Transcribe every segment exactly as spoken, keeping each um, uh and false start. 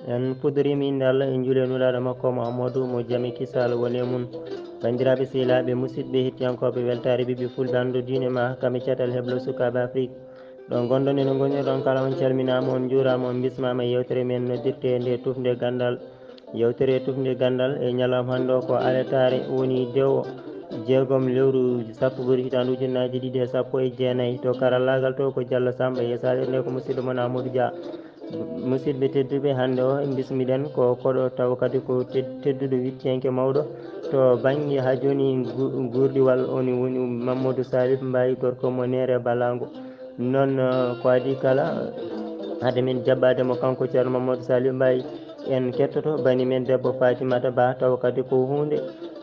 En puɗɗoriima innde Allah, en njuuli e Nulaaɗo makko Muhammadu, mo jam e kisal woni e mum. Banndiraaɓe sehilaaɓe, musidɓe hettiyankooɓe Weltaare Ɓiɓɓe Fulɓe, anndu diine ma kam e catal heblo sukaaɓe Afrik. Ɗo ngonɗon ene ngonirɗon kala, on calminaama, on njuuraama, on mbismaama e yeewtere men noddirteende Tufnde Ganndal. Yeewtere Tufnde Ganndal e ñalawma hannde o ko aletaare woni dewo jeegom lewru sappo ɓuri hitaande ujunnaaji ɗiɗi e sappo e jeenayi. To karallaagal to ko Jallo Samba, e saalirde ko musidɗo mon Amadou Dia. Musidɓe tedduɓe, hannde o mbismiɗen ko koɗo tawa kadi ko ted-, tedduɗo wittiyanke mawɗo to bannge haa jooni gu-, guurdiwal, on woni Mamadou Salif Mbaye, gorko mo Neere Balango. Noon, eh, ko adii kala, hade men jaɓɓaade mo kanko Ceerno Mamadou Salif Mbaye, en kettoto bani men debbo Fatimata Ba, tawa kadi ko huunde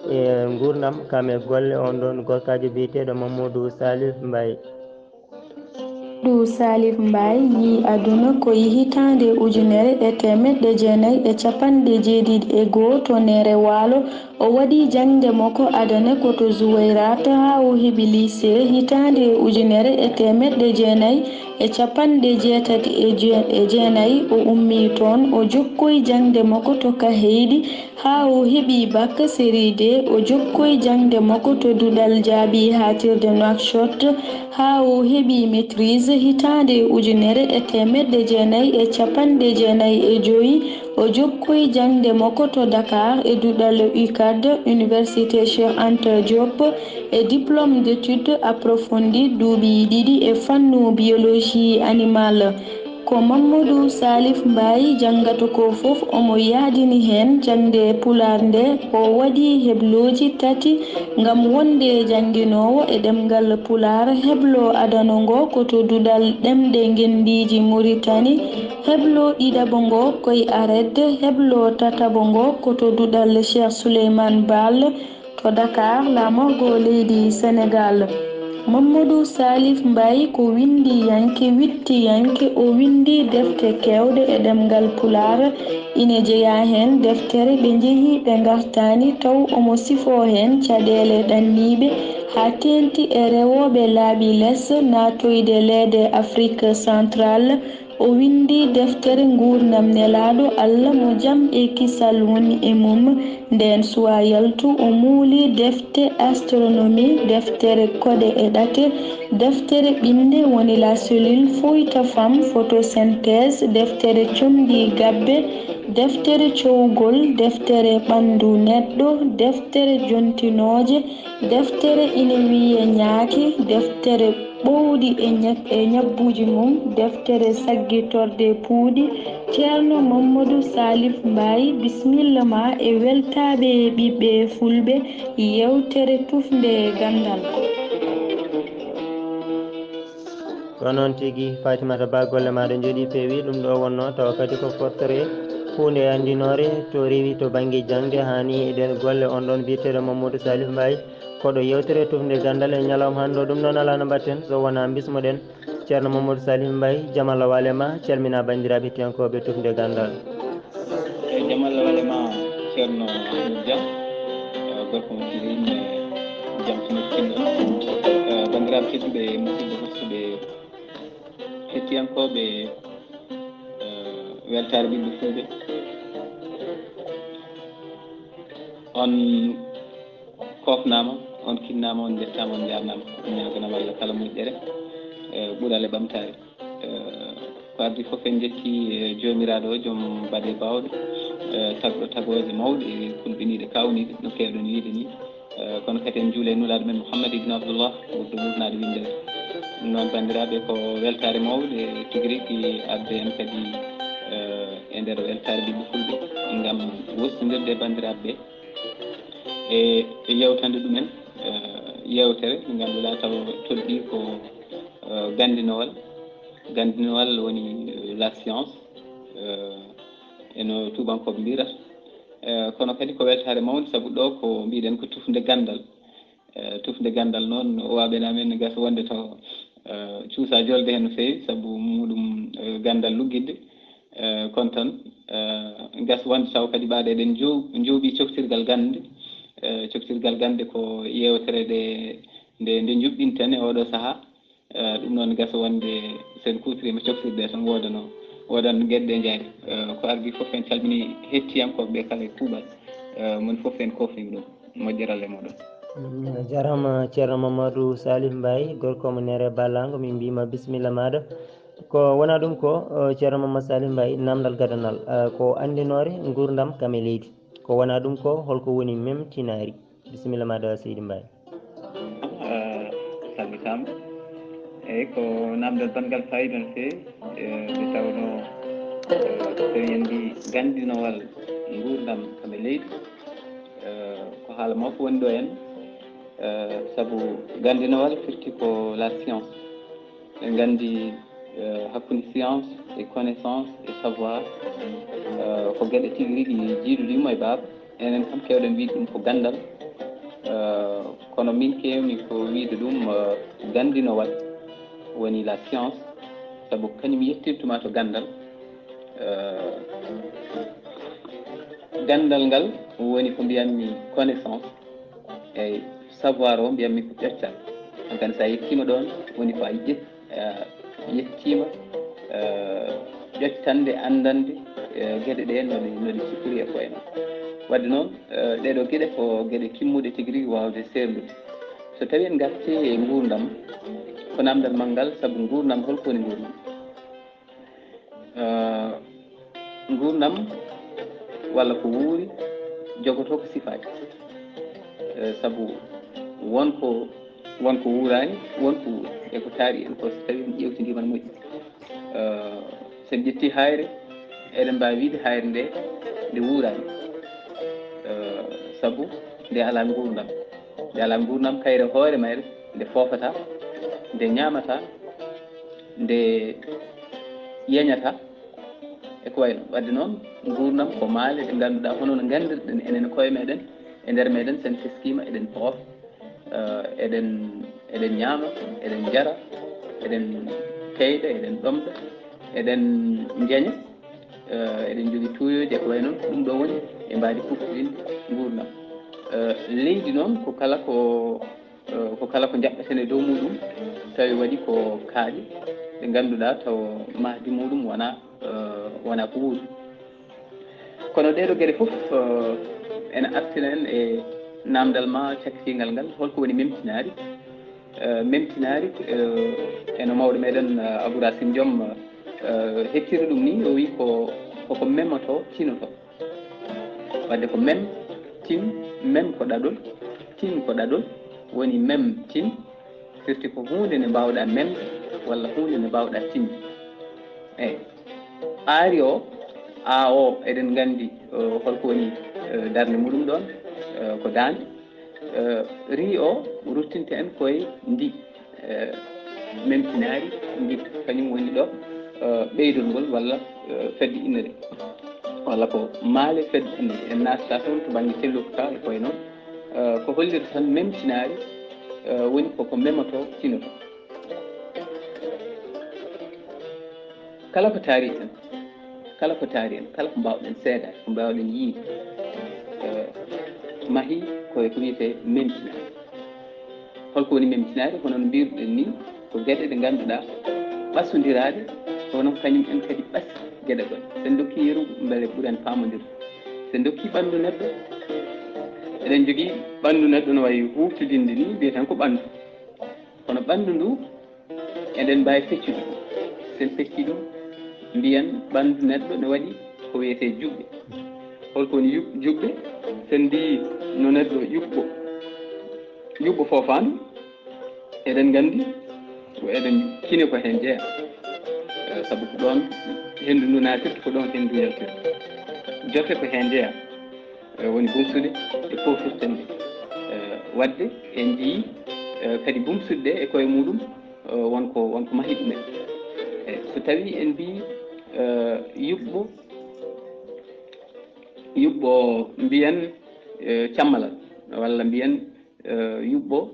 e nguurndam kam e golle on ɗon gorkaajo biyeteeɗo Mamadou Salif Mbaye. Mamadou Salif Mbaye yii aduna ko e hitaande ujunere e teemeɗɗe jeenayi e capanɗe jeeɗiɗi e goo to Neere Waalo. O waɗi jaŋde makko adane ko to Zuwayraat haa o heɓi lycée hitaande ujunere e teemeɗɗe jeenayi e capanɗe jeetati e je-, e jeenayi. O ummii toon, o jokkoyi jaŋde makko to Kaheydi haa o heɓi bac série D. O jokkoyi jaŋde makko to duɗal jaaɓi haatirde Nouakchott haa o heɓi maîtrise hitaande ujunere e teemeɗɗe jeenayi e capanɗe jeenayi e joyi. O jokkoyi jaŋde makko to Dakar e duɗal UCAD, Université Cheikh Anta Diop, e diplôme d'études approfondies duuɓi ɗiɗi e fannu biologie animale. Ko Mamadou Salif Mbaye janngata ko fof, omo yaadini heen jaŋde Pulaar nde. O waɗi heblooji tati ngam wonde jannginoowo e ɗemngal Pulaar. Heblo adano ngo ko to duɗal ɗemɗe ngenndiiji Muritani. Heblo ɗiɗaɓo ngo ko e ARED. Heblo tataɓo ngo ko to duɗal Cheikh Souleymane Baal to Dakar, laamorgo leydi Senegaal. Mamadou Salif Mbaye ko winndiyanke, wittiyanke. O winndi defte keewɗe e ɗemngal Pulaar. Ine jeyaa heen deftere Ɓe njehii ɓe ngartaani, taw omo sifoo heen caɗeele ɗanniiɓe, haa teeŋti e rewooɓe laaɓi les, naatoyde leeɗe Afrik Central. O winndi deftere Nguurndam Nelaaɗo Allah, mo jam e kisal woni e mum. Ndeen suwaa yaltu, o muuli defte astronomie, deftere koɗe e ɗate, deftere ɓinnde woni La cellule, Fuyta Femme, photosynthèse, deftere comdi gabbe, deftere cowgol, deftere ɓanndu neɗɗo, deftere jontinooje, deftere ine wiyee Ñaaki, deftere ɓowɗi e ña-, e ñabbuuji mum, deftere saggitorde puuɗi. Ceerno Mamadou Salif Mbaye, bisimilla ma e weltaaɓe ɓiɓɓe Fulɓe, yeewtere Tufnde Ganndal. Ko noon tigi, Fatimata Ba, golle maaɗa njooɗii peewi. Ɗum ɗo wonnoo tawa kadi ko fottere huunde anndinoore to rewi to bannge jaŋde, haa ni e ɗeen golle on ɗon biyeteeɗo Mamadou Salif Mbaye. Koɗo yeewtere Tufnde Ganndal e ñalawma hannde o. Ɗum noon alaa no mbaɗten so wonaa mbismoɗen Ceerno Mamadou Salif Mbaye, jam Allah waale ma, calmina banndiraaɓe hettiyankooɓe Tufnde Ganndal. Eeyi, jam Allah waale ma, Ceerno Amadou Dia, eh, gorko mo Sirine, jam sinirtinɗo. Eh, banndiraaɓe tedduɓe e musidɓe ɓursuɓe hettiyankooɓe, eh, Weltaare Ɓiɓɓe Fulɓe. On koofnaama, on kinnaama, on njettaama, on njaarnaama. On ñaaganama Allah kala moƴƴere, eh, ɓural e ɓamtaare. Eh, ko adii fof en njetti, eh, Joomiraaɗo o, joom baɗe baawɗe, eh, tagɗo tagooje mawɗe, kulɓiniiɗe, kaawniiɗe, no keewɗen wiyde ni. Eh, kono kadi en njuula e Nulaaɗo men Muhammad ibn Abdullah, ɓurɗo ɓurnaaɗo winndere. Ɗum noon, banndiraaɓe, ko weltaare mawɗe tigi rigi arde en kadi, eh, e nder Weltaare Ɓiɓɓe Fulɓe, ngam wostondirde e banndiraaɓe ɓe e, e yewtande ɗumen, eh, yeewtere nde ngannduɗaa taw toɗɗii ko, eh, ganndinowal. Ganndinowal woni, eh, la science, eh, e no tuubankooɓe mbiyata. Eh, kono kadi ko weltaare mawnde, sabu ɗo ko mbiɗen ko tufnde ganndal. Eh, tufnde ganndal noon, o waaɓe amen ne gasa wonde taw, eh, cuusa jolde heen no feewi, sabu muɗum, eh, ganndal luggitde. Eh, kono tan, eh, gasa wonde taw kadi ɓaade eɗen jow-, jowɓi coktirgal gannde. Eh, coktirgal gannde ko yeewtere nde, nde, nde njuɓɓinten e oɗo sahaa. Eh, ɗum noon gasa wonde so en kuutoriima coktirde tan woodano Woɗan geɗe ɗe njaari. Eh, ko ardi fof en calmini hettiyankooɓe ɓe kala e kuuɓal. Eh, mon fof en koofnima ɗum. Moƴƴere Allah e moɗon. Mm, jarama Ceerno Mamadou Salih Mbaye, gorko mo Nere Balango, min mbima bisimilla maɗa. Ko wona ɗum ko, eh, Ceerno Mamadou Salih Mbaye, namdal gadanal, eh, ko andinore nguurdam kam e leydi. Ko wona ɗum ko, holko woni memtinaari? Bisimilla maɗa, seydi Mbaye. Ah, salmitaama. Eyyi, ko namdal banngal fayida no feewi. Eh, nde tawno, eh, so tawi en mbi gandinowal nguurdam kam e leydi, eh, ko haala mawko woni ɗo en. Eh, sabu gandinowal firti ko la science. En nganndi, eh, hakkunde science e connaissance e savoir, eh, ko geɗe tigi rigi jiiduɗe yumma e baaba. Enen kam keewɗen wiide ɗum ko ganndal. Eh, kono min keewmi ko wiide ɗum, eh, ganndinowal woni la science, sabu kañum yettirtuma to ganndal. Eh, ganndal ngal woni ko mbiyanmi connaissance, eyyi, savoir o mbiyanmi ko ƴoƴtal. Hankadi so a yettiima ɗoon, woni ko a ƴet-, eh, yettiima, eh, ƴoƴtande, anndande, eh, geɗe ɗe no ɗe, no ɗe cikori e koye ma. Wadde noon, eh, ɗeɗo geɗe ko geɗe kimmuɗe tigi rigi waawde seerndude. So tawi en ngarti e nguurndam, ko namdal manngal, sabu nguurndam, holko woni nguurndam? Eh, nguurndam walla ko wuuri jogotoo ko sifaaji. Eh, sabu won ko, won ko wuuraani, won ko wuuri. E ko taari en ko, so tawi en ƴeewtindiima no moƴƴi. Eh, so en ƴetti hayre, eɗen mbaawi wiide hayre nde, nde wuuraani. Eh, sabu nde alaa nguurndam. Nde alaa nguurndam, kayre hoore mayre, nde foofataa, nde ñaamataa, nde yeñataa, e ko wayi noon. Wadde noon, nguurndam ko maale ɗe ngannduɗaa, hono no nganndirɗen enen koye meɗen, e nder meɗen, so en teskiima, eɗen poofa, eh, eɗen, eɗen ñaama, eɗen njara, eɗen keyɗa, eɗen ɗomɗa, eɗen njeña, eh, eɗen njogii tuuyooji, e ko wayi noon. Ɗum ɗo woni e mbaadi kuɓtinɗi nguurndam. Eh, leydi noon, ko kala ko, eh, ko kala ko njaɓɓeten e dow muɗum, tawi waɗi ko kaaƴe ɗe ngannduɗaa taw mahdi muɗum wona, eh, wona ko wuuri. Kono ɗeɗo geɗe fof, eh, ene artina en e namdal ma cakkitiingal ngal, holko woni memtinaari? Eh, memtinaari, eh, eno mawɗo meɗen, eh, Abou Racine Diom, eh, hettiri ɗum ni, o wi ko, koko memoto, tinoto. Wadde ko mem, tin, mem ko ɗaɗol, tin ko ɗaɗol, woni mem, tin, firti ko huunde nde mbaawɗaa memde walla huunde nde mbaawɗaa tinde. Eyyi. Aari o, a o, eɗen nganndi, eh, holko woni, eh, darnde muɗum ɗoon, eh, ko daande. Eh, ri o, ruttinte en koye ndi, eh, memtinaari ndi, kañum woni ɗo, eh, ɓeydol ngol walla, eh, fedde innere. Walla ko maale fedde innere. En naatata toon to bannge telluka e koye noon. Eh, ko hollirta tan memtinaari, eh, woni koko memoto, tinoto. Kala ko taari en, kala ko taari en, kala ko mbaawɗen seedaade, ko mbaawɗen yiyde, eh, mahii ko e ko wiyetee memtinaari. Holko woni memtinaari? Hono no mbiruɗen ni, ko geɗe ɗe ngannduɗaa ɓasondiraaɗe, kono kañum en kadi ɓasi geɗe ɗon. So en ndokkii yeru, mbele ɓuren faamondirde. So en ndokkii ɓanndu neɗɗo, eɗen njogii ɓanndu neɗɗo no wayi huuftodinde ni, mbiyeten ko ɓanndu. Kono ɓanndu ndu, eɗen mbaawi feccude ɗum. So en feccii ɗum, mbiyen ɓanndu neɗɗo ne waɗi ko wiyetee juɓɓe. Holko woni yuɓ-, juɓɓe? So en mbii no neɗɗo yuɓɓo, yuɓɓo foofaandu, eɗen nganndi ko eɗen kine ko heen jeyaa. Eh, sabu ko ɗoon henndu ndu naatirta, ko ɗoon henndu yaltirta. Jote ko heen jeyaa. Eh, woni bumsude ɗe foofirten ɗe. Eh, wadde en njiyii, eh, kadi bumsude ɗe e koye muɗum, eh, won ko, won ko mahi ɗumen. Eh, so tawii en mbii, eh, yuɓɓo, yuɓɓo mbiyen, eh, cammalal, walla mbiyen, eh, yuɓɓo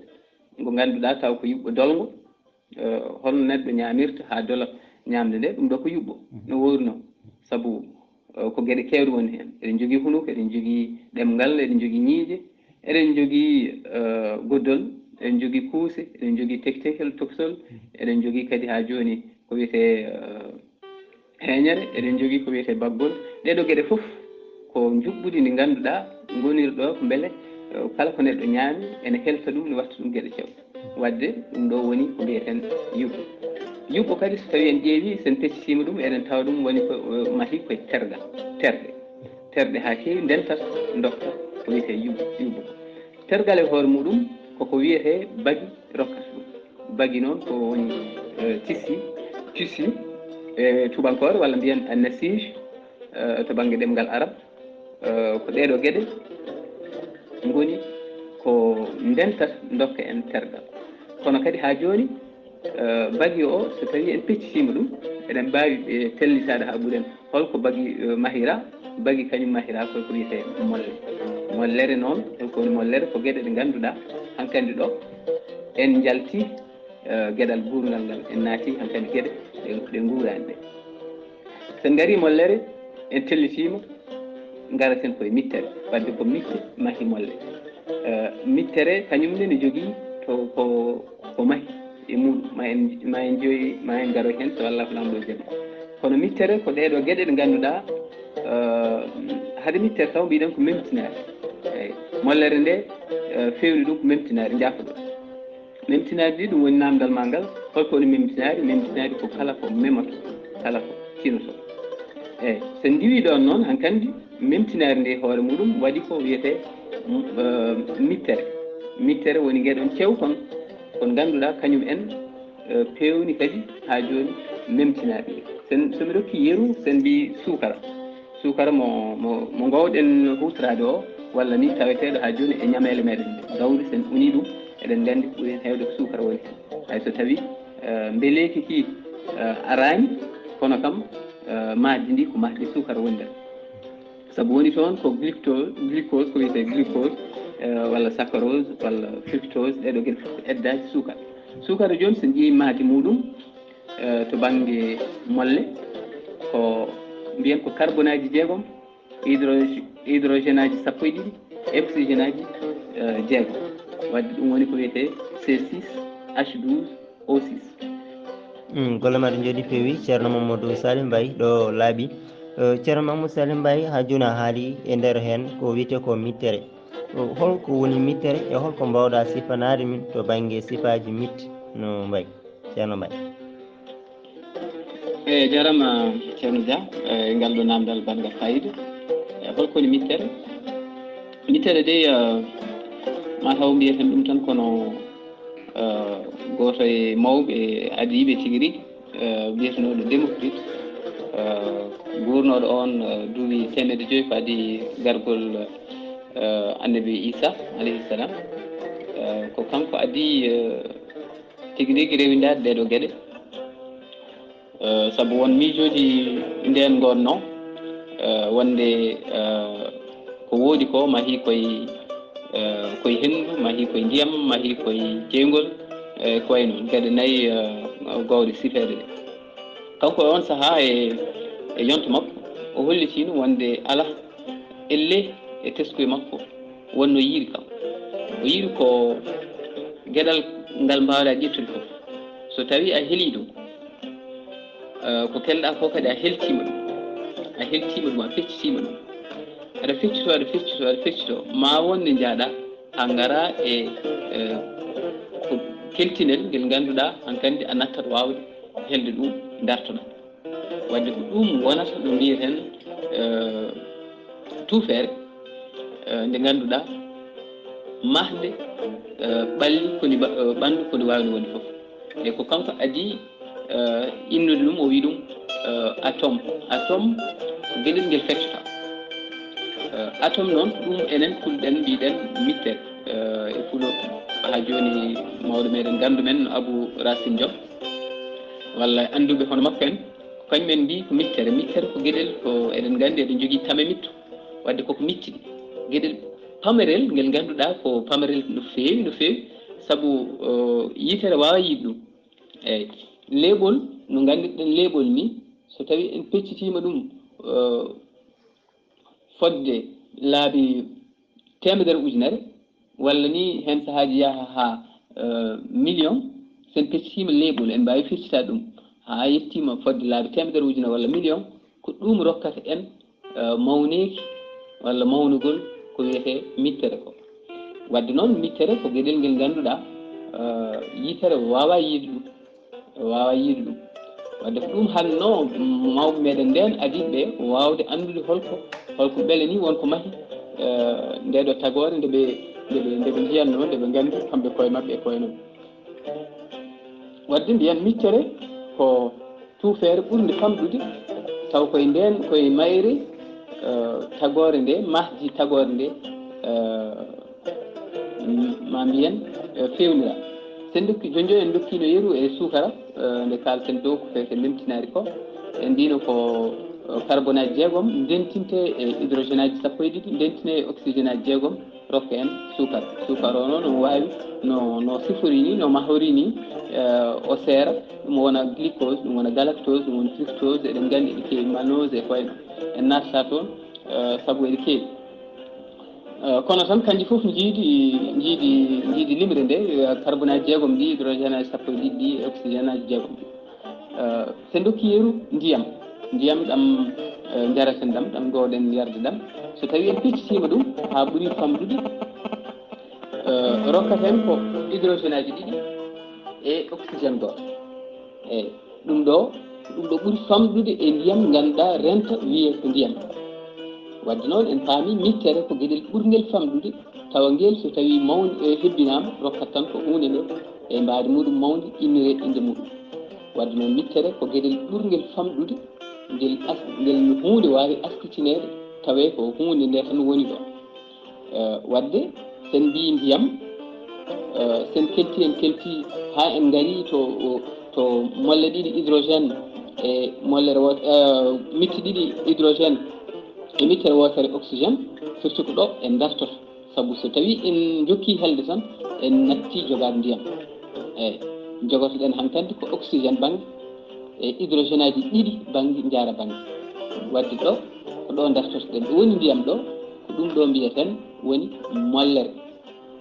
ngo ngannduɗaa taw ko yuɓɓo dolngo, eh, holno neɗɗo ñaamirta haa dola ñaamde nde, ɗum ɗo ko yuɓɓo no woori noon. Sabu, eh, ko geɗe keewɗe woni heen. Eɗen njogii hunuko, eɗen njogii ɗemngal, eɗen njogii ñiiƴe, eɗen njogii, eh, goddol, eɗen njogii kuuse, eɗen njogii tektekel, toksol, eɗen njogii kadi haa jooni ko wiyetee, eh, heeñere, eɗen njogii ko wiyetee baggol. Ɗee ɗoo geɗe fof ko njuɓɓudi ndi ngannduɗaa ngonirɗo ko mbele, eh, kala ko neɗɗo ñaami ene helta ɗum, ne watta ɗum geɗe cewɗe. Waɗde ɗum ɗoo woni ko mbiyeten yuɓɓo. Yuɓɓo kadi, so tawii en ƴeewii, so en peccitiima ɗum, eɗen tawa ɗum woni ko, eh, mahii koye tergal, terɗe. Terɗe haa keewi ndentata, ndokka ko wiyetee yuɓɓo, yuɓɓo. Tergal e hoore muɗum koko wiyetee bagi rokkata ɗum. Bagi noon ko woni, eh, tissu, tissu, e tubankoore walla mbiyen annasij, eh, to bannge ɗemngal arab. Eh, ko ɗee ɗoo geɗe ngoni ko ndentata ndokka en tergal. Kono kadi haa jooni, eh, bagi o, so tawii en peccitiima ɗum, eɗen mbaawi, eh, tellitaade haa ɓuri en. Holko bagi, eh, mahira? Bagi kañum mahira koye ko wiyetee molle. Mollere noon, holko woni mollere? Ko geɗe ɗe ngannduɗaa hankandi ɗo en njalti, eh, geɗal guurngal ngal, en naati hankandi geɗe ɗe, ɗe nguurani ɗe. So en ngarii mollere, en tellitiima, ngaraten koye mittere, wadde ko mitte mahi molle. Eh, mittere kañum ne, ne jogii to ko, ko mahi e muɗum, ma en, ma en joyi, ma en ngaro heen so Allahu Laamɗo jaɓi. Kono mittere ko ɗee ɗoo geɗe ɗe ngannduɗaa, eh, hade mittere taw mbiɗen ko memtinaari. Eyi, mollere nde, eh, feewni ɗum ko memtinaari, njaafo ɗo. Memtinaari ndi, ɗum woni naamndal ma ngal, holko woni memtinaari? Memtinaari ko kala ko memoto, kala ko tinoto. Eyi, so en ndiwii ɗoon noon, hankandi memtinaari ndi e hoore muɗum waɗi ko wiyetee, mm, eh, mittere. Mittere woni ngeɗon cewkon, kon ngannduɗaa kañum en, eh, peewni kadi haa jooni memtinaari ndi. Sen, so mi rokki yeru, sen mbii suukara. Suukara mo, mo, mo ngoowɗen huutoraade o, walla ni taweteeɗo haa jooni e ñameele meɗen ɗe. Gawri, sen uni ɗum, eɗen nganndi ko ɓuri heen heewde ko suukara woni heen. Hay so tawii, eh, mbeleeki ki, eh, araani, kono kam, eh, mahdi ndi ko mahdi suukara woni nder. Sabu woni toon ko gluctose, glucose, ko wiyetee glucose, eh, walla saccharose, walla fructose, ɗee ɗoo geɗe fof ko eddaaji suukara. Suukara jooni, so en ƴeewi mahdi muɗum, eh, to bannge molle, ko mbiyen ko carbonaaji jeegom, hydro-, hydrogène aji sappo e ɗiɗi, oxygène aji, eh, jeegom. Wadde ɗum woni ko wiyetee C six H douze O six. Mm, golle maɗa njooɗi peewi, Ceerno Mamadou Salim Mbaye ɗo laaɓi. Eh, Ceerno Mamadou Salim Mbaye, haa jooni a haali e nder heen ko wiyetee ko mittere. Eh, holko woni mittere e holko mbaawɗaa sifanaade min to bannge sifaaji mit no mbayi? Ceerno Mbaye. Eyi, jarama Ceerno Dia, e ngal ɗo namdal baɗngal fayida. E holko woni mittere? Mittere de, eh, ma taw mbiyeten ɗum tan kono, eh, gooto e mawɓe adiiɓe tigi rigi, eh, biyetenooɗo Democrite, eh, guurnooɗo oon, eh, duuɓi teemedde joyi ko adii gargol, eh, Annabi Isa, alayhi salam. Eh, ko kanko adii, eh, tigi rigi rewindaade ɗee ɗoo geɗe. Eh, sabu won miijooji ndeen ngoonno, eh, wonde, eh, ko woodi ko mahii koye, eh, koye henndu, mahii koye ndiyam, mahii koye jeyngol, e ko wayi noon, geɗe nayi, eh, gowɗe sifeede ɗe. Kanko e oon sahaa e, e yonto makko, o hollitiino wonde alaa ellee e teskuya makko wonno yiiri kam. O yiiri ko geɗal ngal mbaawɗaa ƴettude fof. So tawii a helii ɗum, eh, ko kelɗaa ko kadi a heltiima ɗum. A heltiima ɗum, a feccitiima ɗum. Aɗa feccitoo, aɗa feccitoo, aɗa feccitoo. Ma won nde njaaɗaa haa ngaraa e, eh, ko keltinel ngel ngannduɗaa hankandi a nattat waawde helde ɗum, dartoɗaa. Wadde ko ɗum wonata no mbiyeten, eh, tuufeere, eh, nde ngannduɗaa mahde, eh, ɓalli ko ndi ba-, eh, ɓanndu ko ndi waawno wonde fof. E ko kanko adii, eh, innude ɗum, o wii ɗum, eh, atome. Atome ko geɗel ngel feccata. Eh, atome noon, ɗum enen kulɗen mbiɗen mittere, eh, e Fulo. Haa jooni mawɗo meɗen nganndu men no Abou Racine Diop, walla annduɓe hono makko en, ko kañum en mbii ko mittere. Mittere ko geɗel, ko eɗen nganndi eɗen njogii tame mitto, wadde koko mittidi. Geɗel pamarel ngel ngannduɗaa ko pamarel no feewi, no feewi, sabu, eh, yitere waawaa yiide ɗum. Eyi, leeɓol, no nganndirɗen leeɓol ni, so tawii en peccitiima ɗum, eh, fodde laabi teemedere ujunere, walla ni heen sahaaji yaha haa, eh, million, so en peccitiima leeɓol, en mbaawi feccitaade ɗum. haa yettiima fodde laabi teemedere ujune walla million, ko ɗum rokkata en mawneeki walla mawnugol ko wiyetee mittere ko. Wadde noon, mittere ko geɗel ngel ngannduɗaa yitere waawaa yiide ɗum. Waawaa yiide ɗum. Wadde ko ɗum hannoo mawɓe meɗen ndeen adii ɓe waawde anndude holko holko mbele nii won ko mahi ndeeɗo tagoore nde ɓe nde ɓe nde ɓe njiyatnoo nde ɓe nganndi kamɓe koye maɓɓe e koye mum. Wadde mbiyen mittere ko tuufeere ɓurnde famɗude taw koye ndeen koye mayre tagoore nde mahdi tagoore nde ma mbiyen feewnira. Sen dokki jonjo en dokkino yeru e suukara nde kalten dow ko fewte memtinaari ko en mbino ko carbonaaji jeegom ndentinte e hydrogénaaji sappo e ɗiɗi ndentine e oxygénaaji jeegom rokka en suukar. Suukar o noon omo waawi no no sifori ni no mahori ni o seera, ɗum wona glucose, ɗum wona galactose, ɗum wona fructose, eɗen nganndi eɗi keewi mannose e koyno en naatata toon sabu eɗi keewi. Kono tan kanji fof njiidi njiidi njiidi limre nde carbonaaji jeegom ɗi, hydrogénaaji sappo e ɗiɗi ɗi e oxygénaaji jeegom ɗi. Sen dokki yeru ndiyam ndiyam ɗam njaraten ɗam ɗam ngoowɗen yarde ɗam, so tawi en peccitiima ɗum haa ɓuri famɗude rokkaten ko hydrogénaaji ɗiɗi e oxygéne gooto. Eyi, ɗum ɗo ɗum ɗo ɓuri famɗude e ndiyam ngannduɗaa renta wiyee ko ndiyam. Wadde noon en paami mittere ko geɗel ɓurngel famɗude tawa ngel so tawi mawni e hebbinaama rokkat tan ko huunde nde e mbaadi muɗum mawndi inniree innde muɗum. Wadde noon mittere ko geɗel ɓurngel famɗude ngel as ngel huunde waawi askitineede tawee ko huunde nde tan woni ɗo. Wadde sen mbii ndiyam sen kelti en kelti haa en ngari to to molle ɗiɗi hydrogène e mollere wootere mitte ɗiɗi hydrogène e mittere wootere oxygène, firti ko ɗo en dartoto. Sabu so tawii en njokkii helde tan en nattii jogaade ndiyam. Eeyi, njogoto-ɗen hankadi ko oxygène bannge e hydrogène aji ɗiɗi bannge njaara bannge. Wadde ɗo ko ɗo ndartoto-ɗen ɗo woni ndiyam ɗo, ko ɗum ɗo mbiyeten woni mollere.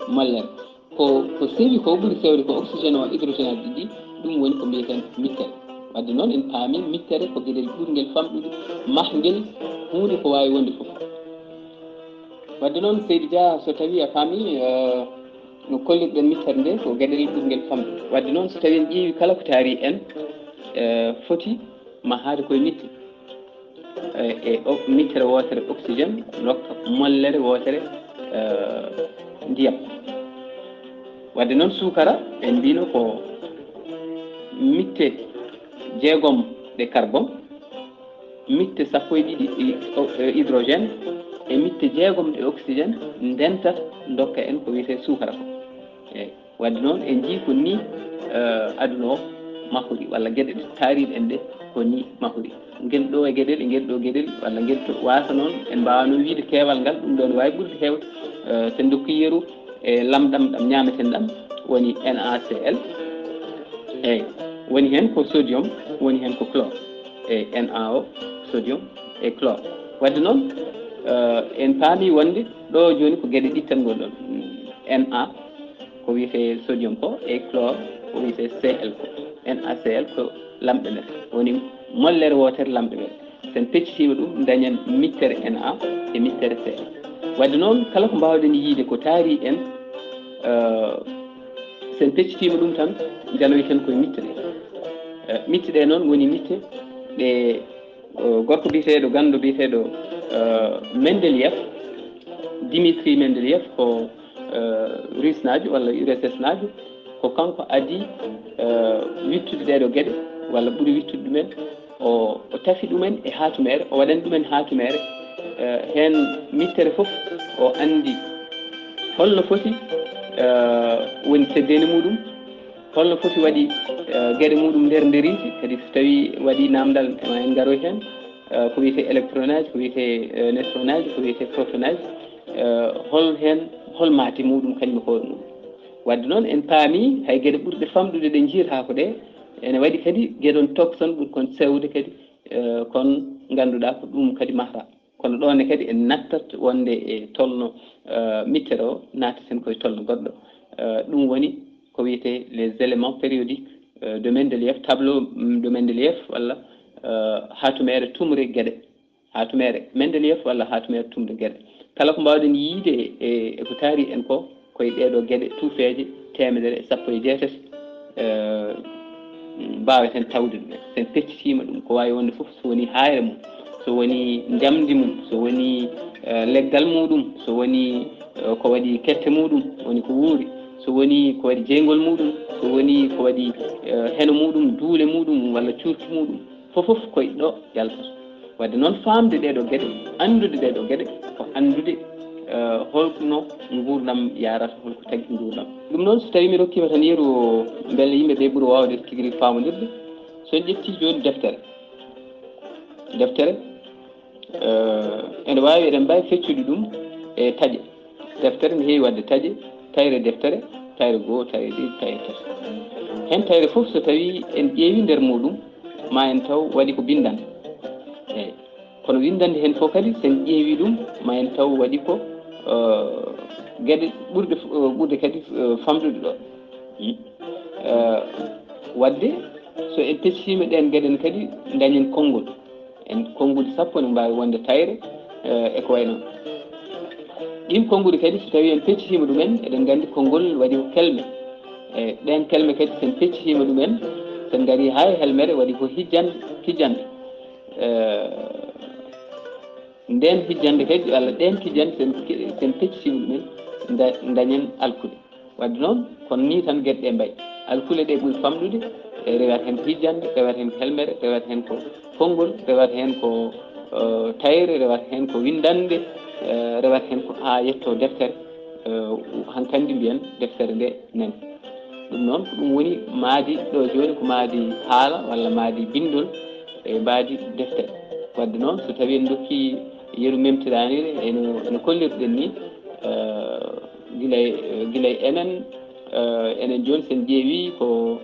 Mollere ko ko sewi ko ɓuri sewde ko oxygène o hydrogène aji ɗiɗi, ɗum woni ko mbiyeten mittere. Wadde noon en paami mittere ko geɗel ɓurngel famɗude mahngel huunde ko waawi wonde fof. Wadde noon seydi Dia so tawii a faami no kollirɗen mittere nde ko geɗel ɓurngel famɗude. Wadde noon so tawii en ƴeewi kala ko taari en foti mahaade koye mitte e mittere wootere oxygène rokka mollere wootere ndiyam. Wadde noon suukara en mbino ko mitte jeegom ɗe carbon, mitte sappo e ɗiɗi hydrogène e mitte jeegom ɗe oxygène ndenta ndokka en ko wiyetee suukara ko. Eeyi. Wadde noon en njii ko nii aduna o mahori walla geɗe ɗe taariɗen ɗe ko nii mahori. Ngel ɗo e geɗel e ngel ɗo geɗel walla ngel to waasa noon en mbaawano wiide keewal ngal ɗum ɗo ne waawi ɓurde heewde. So en ndokki yeru e lamɗam ɗam ñaameten ɗam woni NaCl. Eeyi, woni heen ko sodium, woni heen ko chlore. Eeyi, Na o sodium e chlore. Wadde noon en paami wonde ɗo jooni ko geɗe ɗiɗi tan ngoni ɗon. Na ko wiyetee sodium ko e chlore ko wiyetee Cl ko. NaCl ko lamɗe men woni mollere wootere lamɗe men. So en peccitiima ɗum dañen mittere Na e mittere Cl. Wadde noon kala ko mbaawɗen yiide ko taari en so en peccitiima ɗum tan njanoyten koye mitte ɗe. Mitte ɗe noon woni mitte ɗe gorko biyeteeɗo ganndo biyeteeɗo Mendeleev, Dimitri Mendeleev ko Rusnaajo walla URSS naajo, ko kanko adii wittude ɗeeɗo geɗe walla ɓuri wittude ɗumen. O o tafi ɗumen e haatumeere, o waɗani ɗumen haatumeere heen mittere fof o anndi holno foti woni teddeendi muɗum, holno foti waɗi geɗe muɗum nder nderiiji kadi so tawii waɗii naamndal ema en ngaroy heen. Ko wiyetee électronaaji, ko wiyetee neutronaaji, ko wiyetee protonaaji, hol heen hol maate muɗum kañum e hoore muɗum. Wadde noon en paami hay geɗe ɓurɗe famɗude ɗe njiyataako ɗe ene waɗi kadi geɗon tokson ɓuri kon sewde kadi kon ngannduɗaa ko ɗum kadi mahra. Kono ɗoon ne kadi en nattat wonde e tolno mittere o naataten koye tolno goɗɗo. Ɗum woni ko wiyetee les éléments périodiques de Mendeleev, tableau de Mendeleev walla haatumere tumre geɗe, haatumere Mendeleev walla haatumere tumre geɗe. Kala ko mbaawɗen yiyde e ko taari en ko, ko e ɗee ɗoo geɗe tuufeeje teemedere e sappo e jeetati mbaaweten tawde ɗum en. So en peccitiima ɗum, ko waawi wonde fof, so wonii haayre mum, so wonii njamndi mum, so wonii leggal muuɗum, so wonii ko waɗi kette muuɗum, woni ko wuuri, so wonii ko waɗi jeyngol muuɗum, so wonii ko waɗi heno muuɗum, duule muuɗum walla cuurki muuɗum, fof fof ko e ɗo yaltata. Wadde noon, faamde ɗee ɗoo geɗe, anndude ɗee ɗoo geɗe, ko anndude holno nguurndam yahrata, holko tagi nguurndam. Ɗum noon, so tawii mi rokkiima tan yeru, mbele yimɓe ɓee ɓura waawde tigi rigi faamondirde. So en ƴettii jooni deftere, deftere ene waawi, eɗen mbaawi feccude ɗum e taƴe. Deftere ne heewi waɗde taƴe, tayre deftere, tayre goo, tayre ɗiɗi, tayre tati. Heen tayre fof, so tawii en ƴeewii nder muuɗum, ma en taw waɗi ko binndannde. Eey. Kono winndannde heen fof kadi, so en ƴeewii ɗum, ma en taw waɗi ko geɗe ɓurɗe, ɓurɗe kadi famɗude ɗo. Wadde, so en peccitiima ɗeen geɗe ne kadi, ndañen konngol. En konnguɗi sappo ne mbaawi wonde tayre e ko wayi noon. Ɗiin konnguɗi kadi, so tawii en peccitiima ɗum en, eɗen nganndi konngol waɗi ko kelme. E ɗeen kelme kadi, so en peccitiima ɗum en, so en ngarii haa e helmere, waɗi ko hijjande, kijjande. Ndeen hijjande kadi, walla ɗeen kijjande, so en, so en peccitiima ɗum en, nda-, ndañen alkude. Wadde noon, kono nii tan geɗe ɗee mbayi. Alkule ɗee ɓuri famɗude, e rewata heen ko hijjande, rewata heen ko helmere, rewata heen ko konngol, rewata heen ko tayre, rewata heen ko winndannde, rewata heen ko haa yettoo deftere. Hankandi mbiyen deftere nde nani. Ɗum noon, ko ɗum woni maadi ɗo jooni, ko maadi haala walla maadi binndol e maadi deftere. Wadde noon, so tawii en ndokkii yeru memtiraaniri, eno, eno kollirɗen nii, gila e, gila e enen, enen jooni, so en ƴeewii ko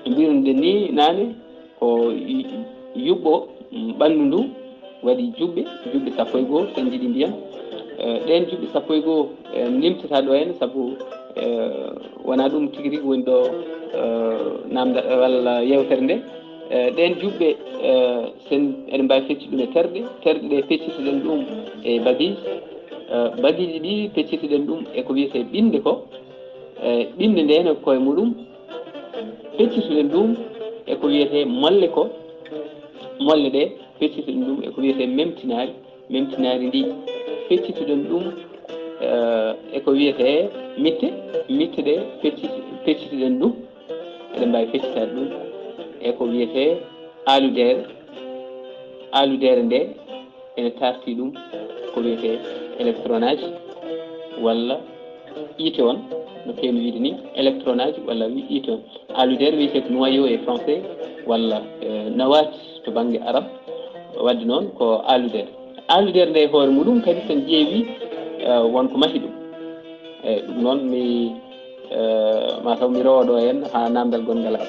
mbirunɗen nii naane, ko yuɓɓo ɓanndu ndu waɗi juɓɓe, juɓɓe sappo e goo, so en njiɗi mbiyen. Ɗeen juɓɓe sappo e goo, en limtataa ɗo heen, sabu wonaa ɗum tigi rigi woni ɗo naamndal walla yeewtere nde. Ɗeen juɓɓe, so en, eɗen mbaawi feccude ɗum e terɗe, terɗe ɗe peccitoɗen ɗum e bagiiji. Bagiiji ɗi peccitoɗen ɗum e ko wiyetee ɓinnde ko, ɓinnde nde ne ko e muɗum, peccitoɗen ɗum e ko wiyetee molle ko, molle ɗe, peccitoɗen ɗum e ko wiyetee memtinaari, memtinaari ndi, peccitoɗen ɗum e ko wiyetee mitte, mitte ɗe, pecciti-, peccitoɗen ɗum, eɗen mbaawi feccitaade ɗum e ko wiyetee aaludeere, aaludeere nde ene taartii ɗum ko wiyetee électronage walla iite on, no keewmi wiyde nii, électronage walla wi-, iite on. Aaludeere wiyetee ko noyau e français walla nawati to bannge arab. Wadde noon ko aaludeere. Aaludeere nde e hoore muɗum kadi, so en ƴeewii, won ko mahi ɗum. Eey, ɗum noon mi, mataw mi rewa ɗo heen haa naamndal gonngal ara.